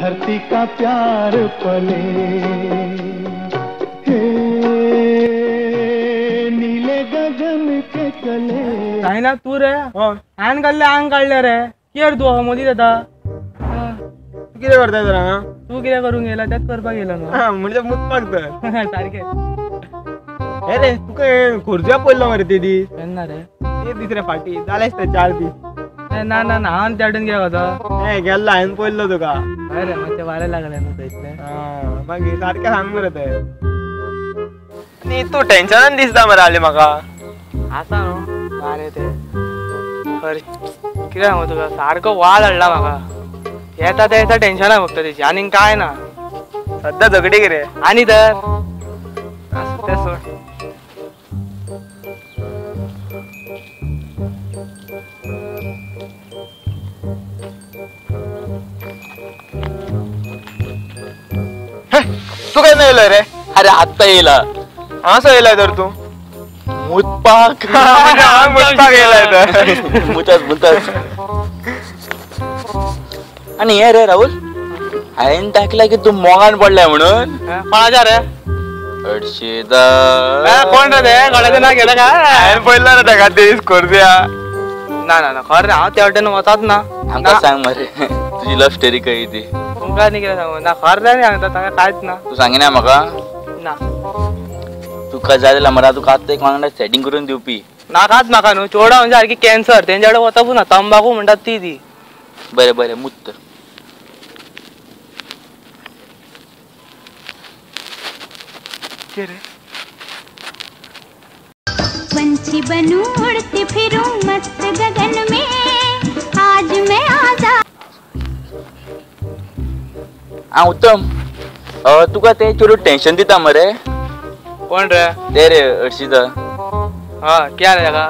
धरती का प्यार पले। हे नीले गगन के चले। काय ना तू रे हांवें काडले आंग काडले रे कितें तूं मोदी जाता। तूं कितें करता तर हांगा? तूं कितें करूंक येयला तेंच करपाक येयला न्हू। म्हणजे मुतपाक तर सारकें। हे रे तुका खुर्च्या पडलो मरे ते दीस। केन्ना रे? ते दीस रे फाटी जालेच ते 4 दीस। ना ना ना हांव त्या वटेन कित्याक वता? हे गेल्लो हांवें पळयल्लो तुका। हय रे मातशें वारें लागलें न्हू थंयसलें। मागीर सारकें सांग मरे तें। आनी तूं टेन्शनान दिसता मरे हालीं म्हाका। आसा न्हू वारें तें खरें कितें सांगू तुका, सारको वाल हाडला म्हाका। येता ते येता टेन्शनां फक्त तेची आनीक कांय ना। सद्या झगडी कितें आनी तर आसूं तें सोड। तूं केन्ना येयलो रे? अरे आत्तां येयला। हांगासो येयला तर तूं? मुतपाक। मुतपाक येयला तर। मुतच मुतच। आनी हे रे राहुल, हांवें दाखयलां की तूं मोगान पडलाय म्हणून। कोणाच्या रे? हर्षदा। कोण रे ते? कोणाचें नांव घेता काय? हांवें पळयला रे ताका दीस खोर्जिया। ना ना ना खरें हांव त्या वटेन वचाच ना। आमकां सांग मरे तुजी लव स्टोरी खंय ती। तुमकां न्ही कितें सांगू ना, खरें न्ही सांगता ताका कांयच ना। तूं सांगिना म्हाका? ना। तुका जाय जाल्यार मरे तुका आतां एक वांगडा सेटींग करून दिवपी। नाकाच म्हाका न्हू चोडा म्हणजे सारकी कॅन्सर तेंच्या कडेन वचपूच ना। तंबाकू म्हणटात ती दी। बरें बरें मुत तर। पंछी बनूं उड़ती फिरूं मस्त गगन में, आज मैं आजाद। आ उत्तम, तुका ते चेडूं टेन्शन दिता मरे? कोण रे? ते रे हर्षिता। हा कितें जालें ताका?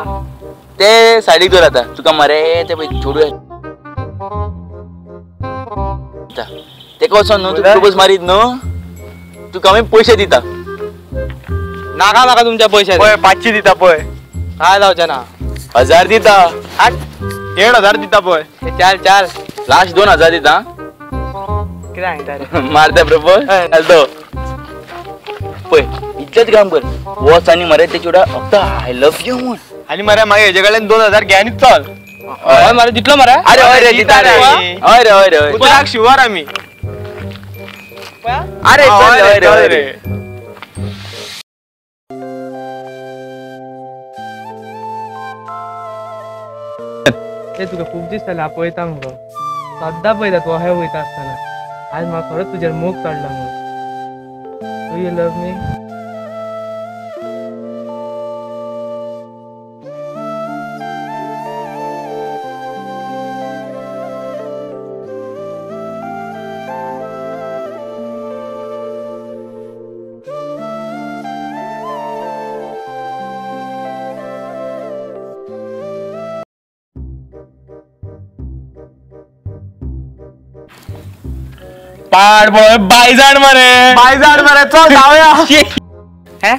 ते साडीक दवर आतां तुका मरे ते पळय चेडूं तेका वचोन न्हू तूं प्रपोज मारीत न्हू, तुका आमी पयशे दिता। नाका म्हाका तुमचे पयशे। पळय 500 दिता पळय। काय जावचें ना? 1000 दिता। 1500 दिता पळय। चाल चाल लास्ट 2000 दिता। कितें सांगता रे? मारता प्रपोज चल पळय इतलेंच काम कर, वच आनी मरे ते चेडवा फक्त I love you म्हण। आनी मरे मागीर हेजे कडल्यान 2000 घे आनी चल। हय मरे दितलो मरे? अरे हय रे दिता रे। हय रे हय रे हय। उतराक शुवर आमी। अरे चल हय रे हय रे। ते तुका खूब दीस जाले हांव पळयता मुगो, सद्दां पळयता तूं अशें वयता आसतना। आज म्हाका खरोच तुजेर मोग चडला मुगो। Do you love me? पाड पळय बायजाण मरे, बायजाण मरे, चल धांवया। हे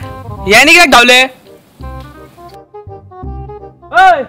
आनी कित्याक धांवले? हय।